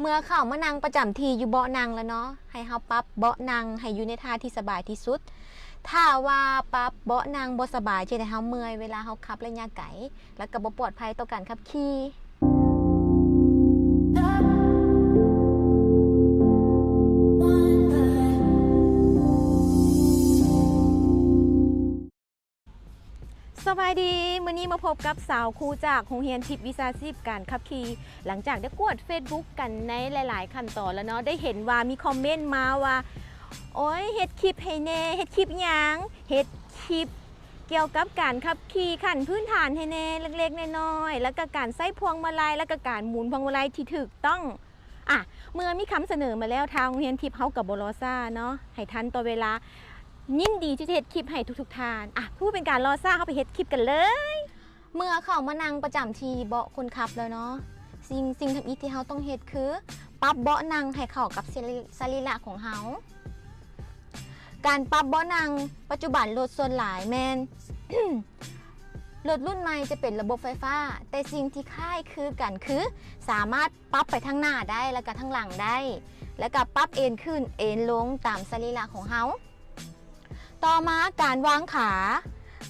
ເມື່ອເຂົ້າມານັ່ງປະຈຳທີ່ຢູ່ເບາະນັ່ງແລ້ວເນາະ, ໃຫ້ເຮົາປັບເບາະນັ່ງໃຫ້ຢູ່ໃນທ່າທີ່ສະບາຍທີ່ສຸດ. ຖ້າວ່າປັບເບາະນັ່ງບໍ່ສະບາຍ ຈະເຮັດໃຫ້ເຮົາເມື່ອຍເວລາເຮົາຂັບໄລຍະໄກ ແລະ ກໍບໍ່ປອດໄພຕໍ່ການຂັບຂີ່. ສະບາຍດີ, ມື້ນີ້ມາພົບກັບສາວຄູຈາກໂຮງຮຽນທິບວິຊາຊີບການຂັບຂີ່. ຫຼັງຈາກໄດ້ກວດເຟສບຸກກັນໃນຫຼາຍໆຂັ້ນຕອນແລ້ວເນາະ, ໄດ້ເຫັນວ່າມີຄອມເມັນມາວ່າ ໂອ້ຍ ເຮັດຄລິບໃຫ້ແດ່, ເຮັດຄລິບຫຍັງ? ເຮັດຄລິບກ່ຽວກັບການຂັບຂີ່ຂັ້ນພື້ນຖານໃຫ້ແດ່ ເລັກໆນ້ອຍໆ ແລ້ວກໍການໃຊ້ພວງມາໄລ ແລ້ວກໍການໝູນພວງມາໄລທີ່ຖືກຕ້ອງ. ອະ ເມື່ອມີຄຳສະເໜີມາແລ້ວ ທາງໂຮງຮຽນທິບເຮົາກໍບໍ່ລໍຊ້າເນາະ, ໃຫ້ທັນຕໍ່ເວລາ, ຍິນດີທີ່ຈະເຮັດຄລິບໃຫ້ທຸກໆທ່ານ. ອະ ເພື່ອບໍ່ເປັນການລໍຊ້າ ເຮົາໄປເຮັດຄລິບກັນເລີຍ. ເມື່ອເຂົ້າມານັ່ງປະຈຳທີ່ເບາະຄົນຂັບແລ້ວເນາະ, ສິ່ງ ສິ່ງທຳອິດທີ່ເຮົາຕ້ອງເຮັດຄື ປັບເບາະນັ່ງໃຫ້ເຂົ້າກັບສະ ສະລີລະຂອງເຮົາ. ການປັບເບາະນັ່ງ ປັດຈຸບັນລົດສ່ວນຫຼາຍແມ່ນ ລົດລຸ້ນໃໝ່ຈະເປັນລະບົບໄຟຟ້າ, ແຕ່ສິ່ງທີ່ຄ້າຍຄືກັນຄື ສາມາດປັບໄປທາງໜ້າໄດ້ ແລ້ວກະທາງຫຼັງໄດ້ ແລ້ວກະປັບເອນຂຶ້ນເອນລົງຕາມສະລີລະຂອງເຮົາ. ຕໍ່ມາການວາງຂາ,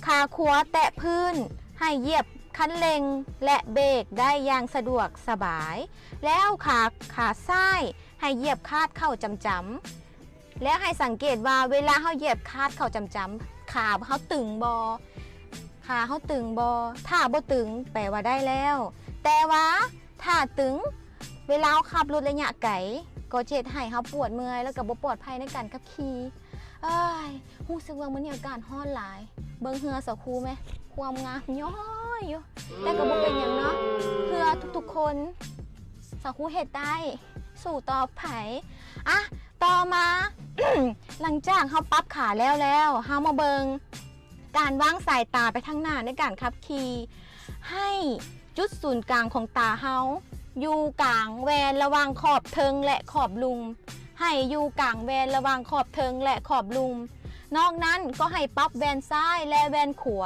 ຂາຂວາແຕະພື້ນ, ໃຫ້ຢຽບຄັນເລັ່ງ ແລະ ເບກໄດ້ຢ່າງສະດວກສະບາຍ, ແລ້ວຂາ ຂາຊ້າຍໃຫ້ຢຽບຄາດເຂົ້າຈຳໆ. ແລ້ວໃຫ້ສັງເກດວ່າເວລາເຮົາຢຽບຄາດເຂົ້າຈຳໆ ຂາເຮົາຕຶງບໍ່? ຂາເຮົາຕຶງບໍ່? ຖ້າບໍ່ຕຶງ ແປວ່າໄດ້ແລ້ວ. ແຕ່ວ່າຖ້າຕຶງ ເວລາເຮົາຂັບລົດໄລຍະໄກ ກໍຈະເຮັດໃຫ້ເຮົາປວດເມື່ອຍ ແລ້ວກໍບໍ່ປອດໄພໃນການຂັບຂີ່. ເອີຍ ຮູ້ສຶກວ່າມື້ນີ້ອາກາດຮ້ອນຫຼາຍ. ເບິ່ງເຫື່ອສາວຄູແມ, ຄວາມງາມຍ້ອຍຢູ່. ແຕ່ກໍບໍ່ເປັນຫຍັງເນາະ, ເພື່ອທຸກໆຄົນ ສາວຄູເຮັດໄດ້. ສູ້ຕໍ່ໄປ. ອະ ຕໍ່ມາ ຫຼັງຈາກເຮົາປັບຂາແລ້ວແລ້ວ ເຮົາມາເບິ່ງການວາງສາຍຕາໄປທາງໜ້າໃນການຂັບຂີ່. ໃຫ້ຈຸດສູນກາງຂອງຕາເຮົາຢູ່ກາງແວ່ນລະຫວ່າງຂອບເທິງ ແລະ ຂອບລຸ່ມ. ໃຫ້ຢູ່ກາງແວ່ນລະຫວ່າງຂອບເທິງ ແລະ ຂອບລຸ່ມ. ນອກນັ້ນກໍໃຫ້ປັບແວ່ນຊ້າຍ ແລະ ແວ່ນຂວາ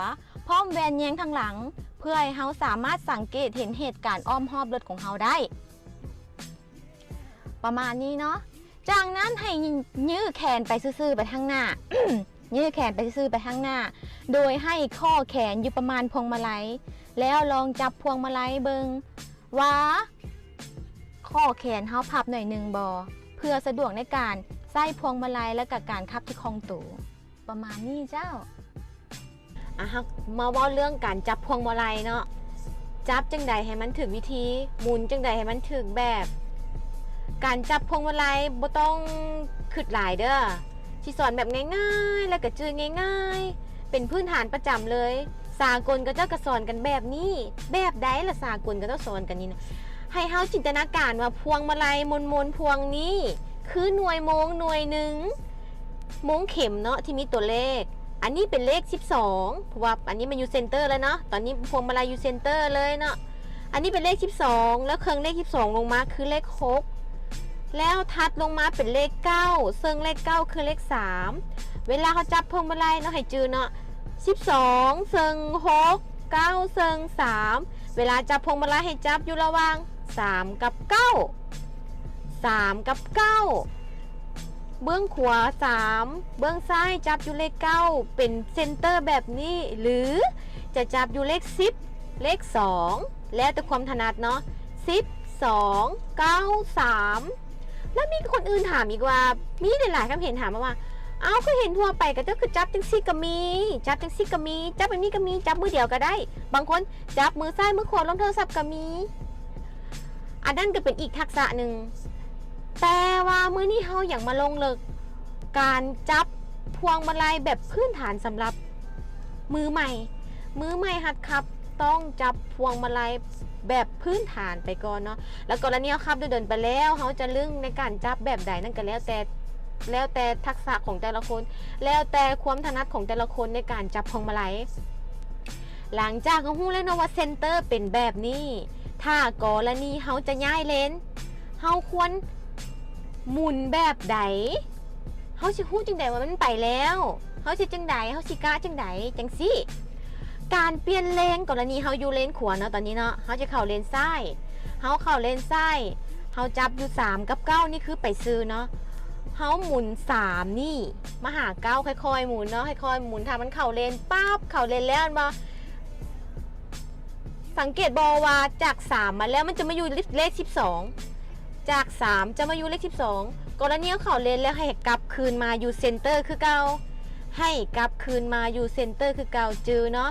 ພ້ອມແວ່ນແຍງທາງຫຼັງ ເພື່ອໃຫ້ເຮົາສາມາດສັງເກດເຫັນເຫດການອ້ອມຮອບລົດຂອງເຮົາໄດ້. ປະມານນີ້ເນາະ. ຈາກນັ້ນໃຫ້ຍື້ແຂນໄປຊື່ໆໄປທາງໜ້າ, ຍື້ແຂນໄປຊື່ໆໄປທາງໜ້າ ໂດຍໃຫ້ຂໍ້ແຂນຢູ່ປະມານພວງມາໄລ ແລ້ວລອງຈັບພວງມາໄລເບິ່ງວ່າຂໍ້ແຂນເຮົາພັບໜ້ອຍໜຶ່ງບໍ່ ເພື່ອສະດວກໃນການໃຊ້ພວງມາໄລ ແລະ ກະການຂັບທີ່ຄ່ອງໂຕ. ປະມານນີ້ເຈົ້າ. ອະ ເຮົາມາເວົ້າເລື່ອງການຈັບພວງມາໄລເນາະ, ຈັບຈັ່ງໃດໃຫ້ມັນຖືກວິທີ, ໝູນຈັ່ງໃດໃຫ້ມັນຖືກແບບ. ການຈັບພວງມາໄລບໍ່ຕ້ອງຄິດຫຼາຍເດີ້, ຊິສອນແບບງ່າຍໆ ແລ້ວກະຈື່ງ່າຍໆ ເປັນພື້ນຖານປະຈຳເລີຍ. ສາກົນເຂົາເຈົ້າກະສອນກັນແບບນີ້. ແບບໃດລະສາກົນເຂົາເຈົ້າສອນກັນນີ້ນະ? ໃຫ້ເຮົາຈິນຕະນາການວ່າພວງມາໄລມົນໆພວງນີ້ ຄືໜ່ວຍໂມງໜ່ວຍໜຶ່ງ, ໂມງເຂັມເນາະ ທີ່ມີຕົວເລກ. ອັນນີ້ເປັນເລກສິບສອງ ເພາະວ່າອັນນີ້ມັນຢູ່ເຊັນເຕີແລ້ວເນາະ, ຕອນນີ້ພວງມາໄລຢູ່ເຊັນເຕີເລີຍເນາະ. ອັນນີ້ເປັນເລກສິບສອງ ແລ້ວເຄິ່ງເລກສິບສອງລົງມາຄືເລກຫົກ ແລ້ວຖັດລົງມາເປັນເລກເກົ້າ ເຊິ່ງເລກເກົ້າຄືເລກສາມ. ເວລາເຮົາຈັບພວງມາໄລເນາະ ໃຫ້ຈື່ເນາະ ສິບສອງເຊິ່ງຫົກ ເກົ້າເຊິ່ງສາມ. ເວລາຈັບພວງມາໄລໃຫ້ຈັບຢູ່ລະຫວ່າງສາມກັບເກົ້າ ສາມກັບເກົ້າ. ເບື້ອງຂວາສາມ ເບື້ອງຊ້າຍຈັບຢູ່ເລກເກົ້າ ເປັນເຊັນເຕີແບບນີ້ ຫຼື ຈະຈັບຢູ່ເລກສິບ ເລກສອງ ແລ້ວແຕ່ຄວາມຖະໜັດເນາະ ສິບ ສອງ ເກົ້າ ສາມ. ແລ້ວມີຄົນອື່ນຖາມອີກວ່າ ມີຫຼາຍໆຄຳເຫັນຖາມມາວ່າ ເອົ້າ ຄືເຫັນທົ່ວໄປ ເຂົາເຈົ້າຄືຈັບຈັ່ງຊີ້ກະມີ ຈັບຈັ່ງຊີ້ກະມີ ຈັບແບບນີ້ກະມີ ຈັບມືດຽວກະໄດ້. ບາງຄົນຈັບມືຊ້າຍມືຂວາລວມໂທລະສັບກະມີ. ອັນນັ້ນກະເປັນອີກທັກສະໜຶ່ງ ແຕ່ວ່າມື້ນີ້ເຮົາຢາກມາລົງເລິກການຈັບພວງມາໄລແບບພື້ນຖານສຳລັບມືໃໝ່. ມືໃໝ່ຫັດຂັບຕ້ອງຈັບພວງມາໄລແບບພື້ນຖານໄປກ່ອນເນາະ. ແລ້ວກໍລະນີເຮົາຂັບດົນໆໄປແລ້ວ ເຮົາຈະລຶ້ງໃນການຈັບແບບໃດນັ້ນກະແລ້ວແຕ່ ແລ້ວແຕ່ທັກສະຂອງແຕ່ລະຄົນ ແລ້ວແຕ່ຄວາມຖະໜັດຂອງແຕ່ລະຄົນໃນການຈັບພວງມາໄລ. ຫຼັງຈາກເຮົາຮູ້ແລ້ວເນາະວ່າເຊັນເຕີເປັນແບບນີ້ ຖ້າກໍລະນີເຮົາຈະຍ້າຍເລນ ເຮົາຄວນໝູນແບບໃດ? ເຮົາຊິຮູ້ຈັ່ງໃດວ່າມັນໄປແລ້ວ? ເຮົາຊິຈັ່ງໃດ? ເຮົາຊິກະຈັ່ງໃດ? ຈັ່ງຊີ້ ການປ່ຽນເລນ ກໍລະນີເຮົາຢູ່ເລນຂວາເນາະ ຕອນນີ້ເນາະ ເຮົາຈະເຂົ້າເລນຊ້າຍ ເຮົາເຂົ້າເລນຊ້າຍ ຮົາຈັບຢູ່ສາມກັບເກົ້າ ນີ້ຄືໄປຊື່ເນາະ. ເຮົາໝູນສາມນີ້ມາຫາເກົ້າ ຄ່ອຍໆໝູນເນາະ ຄ່ອຍໆໝູນ. ຖ້າມັນເຂົ້າເລນປັບ ເຂົ້າເລນແລ້ວແມ່ນບໍ່? ສັງເກດບໍ່ວ່າຈາກສາມມາແລ້ວ ມັນຈະມາຢູ່ເລກສິບສອງ ຈາກສາມຈະມາຢູ່ເລກສິບສອງ. ກໍລະນີເຂົ້າເລນແລ້ວ ໃຫ້ກັບຄືນມາຢູ່ເຊັນເຕີຄືເກົ່າ ໃຫ້ກັບຄືນມາຢູ່ເຊັນເຕີຄືເກົ່າ. ຈື່ເນາະ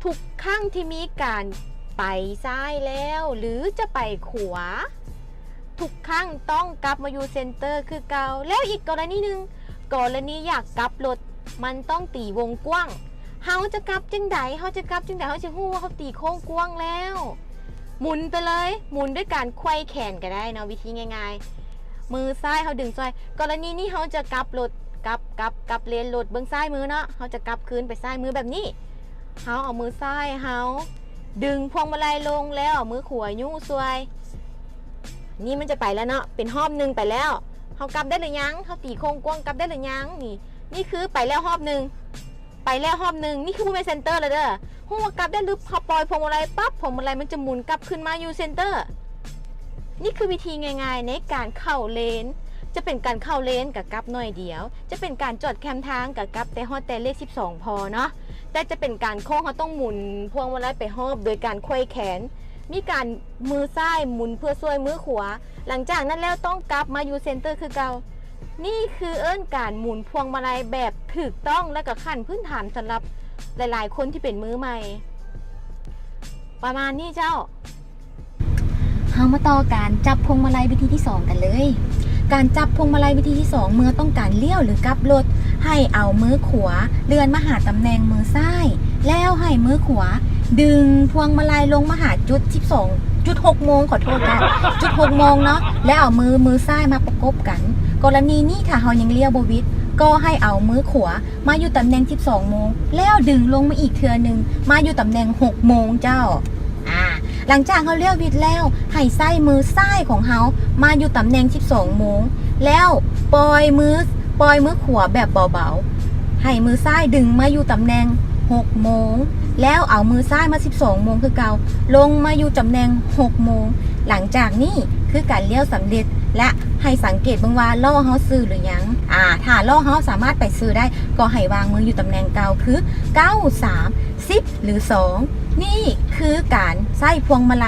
ທຸກຄັ້ງທີ່ມີການໄປຊ້າຍແລ້ວ ຫຼື ຈະໄປຂວາ ທຸກຄັ້ງຕ້ອງກັບມາຢູ່ເຊັນເຕີຄືເກົ່າ. ແລ້ວອີກກໍລະນີໜຶ່ງ ກໍລະນີຢາກກັບລົດ ມັນຕ້ອງຕີວົງກວ້າງ. ເຮົາຈະກັບຈັ່ງໃດ? ເຮົາຈະກັບຈັ່ງໃດ? ເຮົາຊິຮູ້ວ່າເຮົາຕີໂຄ້ງກວ້າງແລ້ວ. ໝູນໄປເລີຍ ໝູນດ້ວຍການໄຂວ້ແຂນກໍໄດ້ເນາະ ວິທີງ່າຍໆ. ມືຊ້າຍເຮົາດຶງຊ່ອຍ. ກໍລະນີນີ້ເຮົາຈະກັບລົດ ກັບ ກັບ ກັບເລນລົດ ເບິ່ງຊ້າຍມືເນາະ ເຮົາຈະກັບຄືນໄປຊ້າຍມືແບບນີ້. ເຮົາເອົາມືຊ້າຍເຮົາດຶງພວງມາໄລລົງ ແລ້ວເອົາມືຂວາຍູ້ຊ່ວຍ. ນີ້ມັນຈະໄປແລ້ວເນາະ ເປັນຮອບໜຶ່ງໄປແລ້ວ. ເຮົາກັບໄດ້ຫຼືຍັງ? ເຮົາຕີໂຄ້ງກວ້າງກັບໄດ້ຫຼືຍັງ? ນີ້ ນີ້ຄືໄປແລ້ວຮອບໜຶ່ງ ໄປແລ້ວຮອບໜຶ່ງ. ນີ້ຄືບໍ່ແມ່ນເຊັນເຕີແລ້ວເດີ. ຮູ້ວ່າກັບໄດ້ຫຼື ເຮົາປ່ອຍພວງມາໄລປັບ ພວງມາໄລມັນຈະໝູນກັບຄືນມາຢູ່ເຊັນເຕີ. ນີ້ຄືວິທີງ່າຍໆໃນການເຂົ້າເລນ. ຈະເປັນການເຂົ້າເລນກໍກັບໜ້ອຍດຽວ ຈະເປັນການຈອດແຄມທາງກໍກັບແຕ່ຮອດແຕ່ເລກສິບສອງພໍເນາະ. ແຕ່ຈະເປັນການໂຄ້ງ ເຮົາຕ້ອງໝູນພວງມາໄລໄປຮອບໂດຍການໄຂວ້ແຂນ. ມີການມືຊ້າຍໝູນເພື່ອຊ່ວຍມືຂວາ. ຫຼັງຈາກນັ້ນແລ້ວຕ້ອງກັບມາຢູ່ເຊັນເຕີຄືເກົ່າ. ນີ້ຄືເອີ້ນການໝູນພວງມາໄລແບບຖືກຕ້ອງ ແລະ ກໍຂັ້ນພື້ນຖານສຳລັບຫຼາຍໆຄົນທີ່ເປັນມືໃໝ່. ປະມານນີ້ເຈົ້າ. ເຮົາມາຕໍ່ການຈັບພວງມາໄລວິທີທີສອງກັນເລີຍ. ການຈັບພວງມາໄລວິທີທີສອງ ເມື່ອຕ້ອງການລ້ຽວ ຫຼື ກັບລົດ ໃຫ້ເອົາມືຂວາເລື່ອນມາຫາຕຳແໜ່ງມືຊ້າຍ ແລ້ວໃຫ້ມືຂວາດຶງພວງມາໄລລົງມາຫາຈຸດສິບສອງ ຈຸດຫົກໂມງ ຂໍໂທດເຈົ້າ ຈຸດຫົກໂມງເນາະ ແລ້ວເອົາມື ມືຊ້າຍມາປະກົບກັນ. ກໍລະນີນີ້ ຖ້າເຮົາຍັງລ້ຽວບໍ່ຫວິດ ກໍໃຫ້ເອົາມືຂວາມາຢູ່ຕຳແໜ່ງສິບສອງໂມງ ແລ້ວດຶງລົງມາອີກເທື່ອໜຶ່ງ ມາຢູ່ຕຳແໜ່ງຫົກໂມງເຈົ້າ. ອາ ຫຼັງຈາກເຮົາລ້ຽວຫວິດແລ້ວ ໃຫ້ໃຊ້ມືຊ້າຍຂອງເຮົາມາຢູ່ຕຳແໜ່ງສິບສອງໂມງ ແລ້ວປ່ອຍມື ປ່ອຍມືຂວາແບບເບົາໆ ໃຫ້ມືຊ້າຍດຶງມາຢູ່ຕຳແໜ່ງຫົກໂມງ ແລ້ວເອົາມືຊ້າຍມາສິບສອງໂມງຄືເກົ່າ ລົງມາຢູ່ຕຳແໜ່ງຫົກໂມງ. ຫຼັງຈາກນີ້ຄືການລ້ຽວສຳເລັດ ແລະ ໃຫ້ສັງເກດເບິ່ງວ່າລໍ້ເຮົາຊື່ຫຼືຍັງ. ອາ ຖ້າລໍ້ເຮົາສາມາດໄປຊື່ໄດ້ ກໍໃຫ້ວາງມືຢູ່ຕຳແໜ່ງເກົ່າ ຄື ເກົ້າ ສາມ ສິບ ຫຼື ສອງ. ນີ້ຄືການໃຊ້ພວງມາໄລ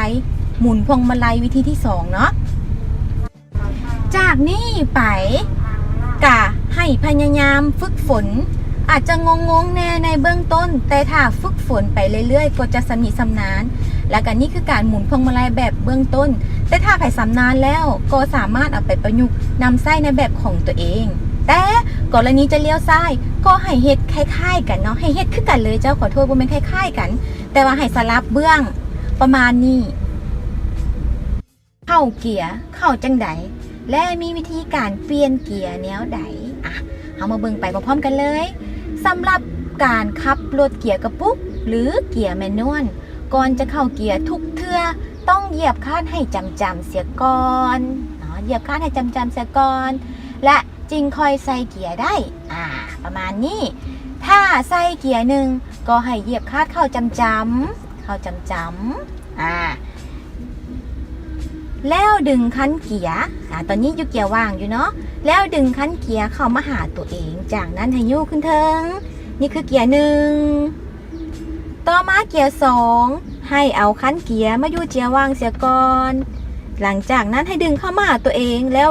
ໝູນພວງມາໄລວິທີທີສອງເນາະ. ຈາກນີ້ໄປກະໃຫ້ພະຍາຍາມຝຶກຝົນ. ອາດຈະງົງໆແດ່ໃນເບື້ອງຕົ້ນ, ແຕ່ຖ້າຝຶກຝົນໄປເລື້ອຍໆ ກໍຈະຊຳນິຊຳນານ. ແລ້ວກະນີ້ຄືການໝູນພວງມາໄລແບບເບື້ອງຕົ້ນ, ແຕ່ຖ້າໃຜຊຳນານແລ້ວ ກໍສາມາດເອົາໄປປະຍຸກນຳໃຊ້ໃນແບບຂອງຕົວເອງ. ແຕ່ກໍລະນີຈະລ້ຽວຊ້າຍ ກໍໃຫ້ເຮັດຄ້າຍໆກັນເນາະ, ໃຫ້ເຮັດຄືກັນເລີຍເຈົ້າ, ຂໍໂທດ ບໍ່ແມ່ນຄ້າຍໆກັນ, ແຕ່ວ່າໃຫ້ສະຫຼັບເບື້ອງປະມານນີ້. ເຂົ້າເກຍ ເຂົ້າຈັ່ງໃດ ແລະ ມີວິທີການປ່ຽນເກຍແນວໃດ? ອະ ເຮົາມາເບິ່ງໄປພ້ອມໆກັນເລີຍ. ສຳລັບການຂັບລົດເກຍກະປຸກ ຫຼື ເກຍແມນນວນ, ກ່ອນຈະເຂົ້າເກຍທຸກເທື່ອ ຕ້ອງຢຽບຄາດໃຫ້ຈຳໆເສຍກ່ອນເນາະ, ຢຽບຄາດໃຫ້ຈຳໆເສຍກ່ອນ ແລະ ຈຶ່ງຄ່ອຍໃສ່ເກຍໄດ້. ອາ ປະມານນີ້. ຖ້າໃສ່ເກຍໜຶ່ງ ກໍໃຫ້ຢຽບຄາດເຂົ້າຈຳໆ ເຂົ້າຈຳໆ ອາ ແລ້ວດຶງຄັນເກຍ ອາ ຕອນນີ້ຢູ່ເກຍວ່າງຢູ່ເນາະ, ແລ້ວດຶງຄັນເກຍເຂົ້າມາຫາຕົວເອງ, ຈາກນັ້ນໃຫ້ຍູ້ຂຶ້ນເທິງ. ນີ້ຄືເກຍໜຶ່ງ. ຕໍ່ມາເກຍສອງ ໃຫ້ເອົາຄັນເກຍມາຢູ່ເກຍວ່າງເສຍກ່ອນ. ຫຼັງຈາກນັ້ນໃຫ້ດຶງເຂົ້າມາຫາຕົວເອງ ແລ້ວ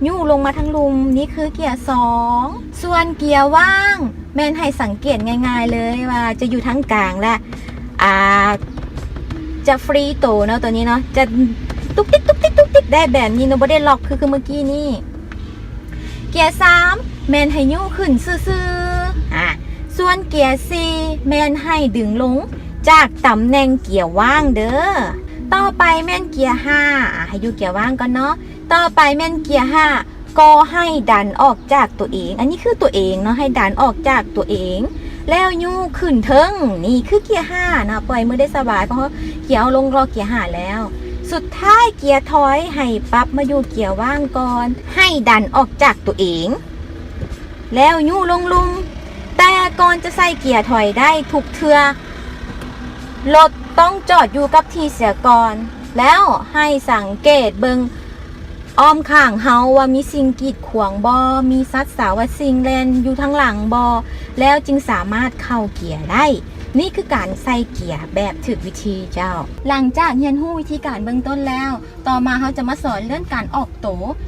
ຍູ້ລົງມາທາງລຸ່ມ. ນີ້ຄືເກຍສອງ. ສ່ວນເກຍວ່າງ ແມ່ນໃຫ້ສັງເກດງ່າຍໆເລີຍວ່າຈະຢູ່ທາງກາງ ແລະ ອາ ຈະຟຣີໂຕເນາະ, ຕົວນີ້ເນາະ ຈະຕຸກຕິກ ຕຸກຕິກ ຕຸກຕິກໄດ້ແບບນີ້ເນາະ, ບໍ່ໄດ້ລັອກຄື ຄືເມື່ອກີ້ນີ້. ເກຍສາມ ແມ່ນໃຫ້ຍູ້ຂຶ້ນຊື່ໆ ອາ ສ່ວນເກຍສີ່ ແມ່ນໃຫ້ດຶງລົງຈາກຕຳແໜ່ງເກຍວ່າງເດີ. ຕໍ່ໄປແມ່ນເກຍຫ້າ ອາ ໃຫ້ຢູ່ເກຍວ່າງກ່ອນເນາະ. ຕໍ່ໄປແມ່ນເກຍຫ້າ ກໍໃຫ້ດັນອອກຈາກຕົວເອງ, ອັນນີ້ຄືຕົວເອງເນາະ, ໃຫ້ດັນອອກຈາກຕົວເອງ ແລ້ວຍູ້ຂຶ້ນເທິງ. ນີ້ຄືເກຍຫ້າເນາະ, ປ່ອຍມືໄດ້ສະບາຍ ເພາະເຮົາເກຍເອົາລົງລັອກເກຍຫ້າແລ້ວ. ສຸດທ້າຍເກຍຖອຍ ໃຫ້ປັບມາຢູ່ເກຍວ່າງກ່ອນ, ໃຫ້ດັນອອກຈາກຕົວເອງ ແລ້ວຍູ້ລົງລຸ່ມ. ແຕ່ກ່ອນຈະໃສ່ເກຍຖອຍໄດ້ທຸກເທື່ອ, ລົດຕ້ອງຈອດຢູ່ກັບທີ່ເສຍກ່ອນ, ແລ້ວໃຫ້ສັງເກດເບິ່ງ ອ້ອມຂ້າງເຮົາວ່າມີສິ່ງກີດຂວາງບໍ່, ມີສັດສາວະສິ່ງແລ່ນຢູ່ທາງຫຼັງບໍ່, ແລ້ວຈຶ່ງສາມາດເຂົ້າເກຍໄດ້. ນີ້ຄືການໃສ່ເກຍແບບຖືກວິທີເຈົ້າ. ຫຼັງຈາກຮຽນຮູ້ວິທີການເບື້ອງຕົ້ນແລ້ວ, ຕໍ່ມາເຮົາຈະມາສອນເລື່ອງການອອກໂຕ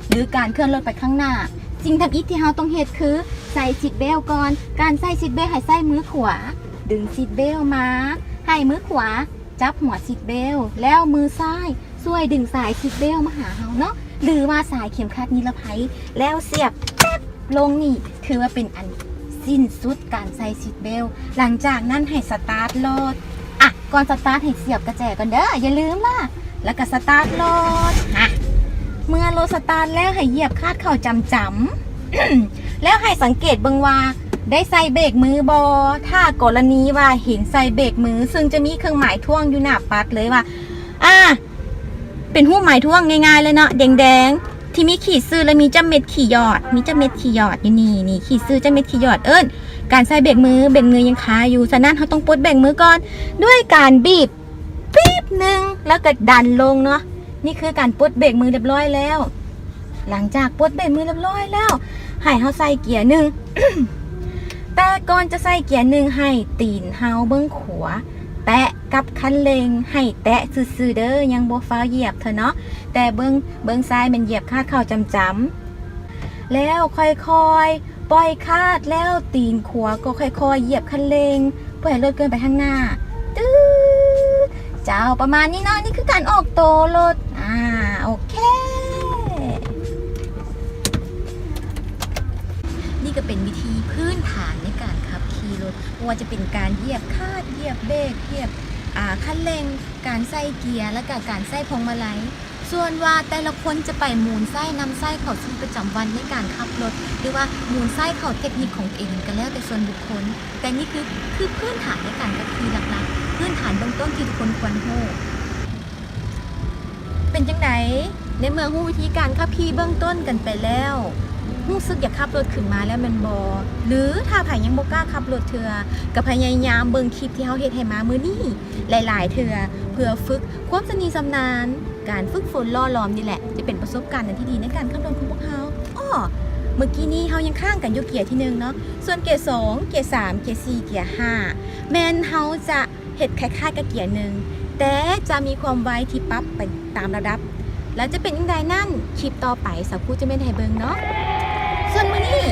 ຫຼື ການເຄື່ອນລົດໄປຂ້າງໜ້າ. ສິ່ງທຳອິດທີ່ເຮົາຕ້ອງເຮັດຄືໃສ່ຊີດເບວກ່ອນ. ການໃສ່ຊີດເບວໃຫ້ໃຊ້ມືຂວາ ດຶງຊີດເບວມາ, ໃຫ້ມືຂວາຈັບຫົວຊີດເບວ ແລ້ວມືຊ້າຍຊ່ວຍດຶງສາຍຊີດເບວມາຫາເຮົາເນາະ ຫຼືວ່າສາຍເຂັມຂັດນິລະໄພ ແລ້ວສຽບແປັບລົງນີ້ ຖືວ່າເປັນອັນສິ້ນສຸດການໃສ່ຊີດເບວ. ຫຼັງຈາກນັ້ນໃຫ້ສະຕາດລົດ. ອະ ກ່ອນສະຕາດໃຫ້ສຽບກະແຈກ່ອນເດີ້ ຢ່າລືມລະ. ແລ້ວກະສະຕາດລົດ. ຮະ ເມື່ອລົດສະຕາດແລ້ວໃຫ້ຢຽບຄາດເຂົ້າຈຳໆ ແລ້ວໃຫ້ສັງເກດເບິ່ງວ່າໄດ້ໃສ່ເບຣກມືບໍ່. ຖ້າກໍລະນີວ່າເຫັນໃສ່ເບຣກມື ເຊິ່ງຈະມີເຄື່ອງໝາຍຖ້ວງຢູ່ໜ້າປັດເລີຍວ່າ ອາ ເປັນຮູບໝາຍຖ້ວງງ່າຍໆເລີຍເນາະ ແດງໆ ທີ່ມີຂີດຊື່ ແລະ ມີຈ້ຳເມັດຂີດຢອດ ມີຈ້ຳເມັດຂີດຢອດຢູ່ນີ້ ນີ້ຂີດຊື່ຈ້ຳເມັດຂີດຢອດ ເອີ້ນການໃສ່ເບຣກມື. ເບຣກມືຍັງຄາຢູ່ ສະນັ້ນເຮົາຕ້ອງປົດເບຣກມືກ່ອນ ດ້ວຍການບີບປີບໜຶ່ງ ແລ້ວກະດັນລົງເນາະ. ນີ້ຄືການປົດເບຣກມືລຽບຮ້ອຍແລ້ວ. ຫຼັງຈາກປົດເບຣກມືລຽບຮ້ອຍແລ້ວ ໃຫ້ເຮົາໃສ່ເກຍໜຶ່ງ ແຕ່ກ່ອນຈະໃສ່ເກຍໜຶ່ງ ໃຫ້ຕີນເຮົາເບື້ອງຂວາແຕະກັບຄັນເລັ່ງ ໃຫ້ແຕະຊື່ໆເດີ້ ຍັງບໍ່ຟ້າວຢຽບເທື່ອເນາະ. ແຕ່ເບື້ອງ ເບື້ອງຊ້າຍແມ່ນຢຽບຄາດເຂົ້າຈຳໆ ແລ້ວຄ່ອຍໆປ່ອຍຄາດ ແລ້ວຕີນຂວາກໍຄ່ອຍໆຢຽບຄັນເລັ່ງ ເພື່ອໃຫ້ລົດເຄື່ອນໄປທາງໜ້າ. ຕື້ ເຈົ້າ ປະມານນີ້ເນາະ. ນີ້ຄືການອອກໂຕລົດ. ອາ ໂອເຄ. ນີ້ກໍເປັນວິທີພື້ນຖານໃນການຂັບຂີ່ລົດ ບໍ່ວ່າຈະເປັນການຢຽບຄາດ, ຢຽບເບຣກ, ຢຽບ ອາ ຄັນເລັ່ງ, ການໃສ່ເກຍ ແລະກະການໃຊ້ພວງມາໄລ. ສ່ວນວ່າແຕ່ລະຄົນຈະໄປໝູນໃຊ້ນຳໃຊ້ເຂົ້າຊີວິດປະຈຳວັນໃນການຂັບລົດ ຫຼືວ່າໝູນໃຊ້ເຂົ້າເຕັກນິກຂອງຕົວເອງ ກໍແລ້ວແຕ່ສ່ວນບຸກຄົນ. ແຕ່ນີ້ຄື ຄືພື້ນຖານໃນການຂັບຂີ່ຫຼັກໆ, ພື້ນຖານເບື້ອງຕົ້ນທີ່ທຸກຄົນຄວນຮູ້. ເປັນຈັ່ງໃດ? ໃນເມື່ອຮູ້ວິທີການຂັບຂີ່ເບື້ອງຕົ້ນກັນໄປແລ້ວ, ຮູ້ສຶກຢາກຂັບລົດຂຶ້ນມາແລ້ວແມ່ນບໍ່? ຫຼື ຖ້າໃຜຍັງບໍ່ກ້າຂັບລົດເທື່ອ, ກໍພະຍາຍາມເບິ່ງຄລິບທີ່ເຮົາເຮັດໃຫ້ມາມື້ນີ້ຫຼາຍໆເທື່ອ ເພື່ອຝຶກຄວາມຊຳນິຊຳນານ. ການຝຶກຝົນຫຼໍ່ຫຼອມນີ້ແຫຼະ ຈະເປັນປະສົບການອັນທີ່ດີໃນການຂັບລົດຂອງພວກເຮົາ. ອໍ ເມື່ອກີ້ນີ້ເຮົາຍັງຄ້າງກັນຢູ່ເກຍທີໜຶ່ງເນາະ, ສ່ວນເກຍສອງ, ເກຍສາມ, ເກຍສີ່, ເກຍຫ້າ ແມ່ນເຮົາຈະ ເຮັດຄ້າຍໆກັບເກຍໜຶ່ງ ແຕ່ຈະມີຄວາມໄວທີ່ປັບໄປຕາມລະດັບ ແລ້ວຈະເປັນຈັ່ງໃດນັ້ນ ຄລິບຕໍ່ໄປສາວຄູຈະເມັດໃຫ້ເບິ່ງເນາະ. ສ່ວນມື້ນີ້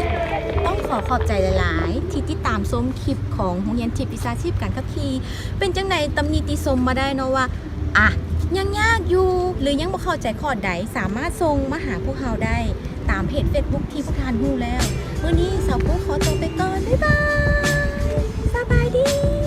ຕ້ອງຂໍຂອບໃຈຫຼາຍໆທີ່ຕິດຕາມຊົມຄລິບຂອງໂຮງຮຽນທິບວິຊາຊີບການຂັບຂີ່. ເປັນຈັ່ງໃດ ຕຳໜິຕິຊົມມາໄດ້ເນາະວ່າ ອະ ຍັງຍາກຢູ່ ຫຼື ຍັງບໍ່ເຂົ້າໃຈຂໍ້ໃດ ສາມາດສົ່ງມາຫາພວກເຮົາໄດ້ຕາມເພຈເຟສບຸກທີ່ພວກທ່ານຮູ້ແລ້ວ. ມື້ນີ້ສາວຄູຂໍຕົວໄປກ່ອນ ບາຍບາຍ ສະບາຍດີ.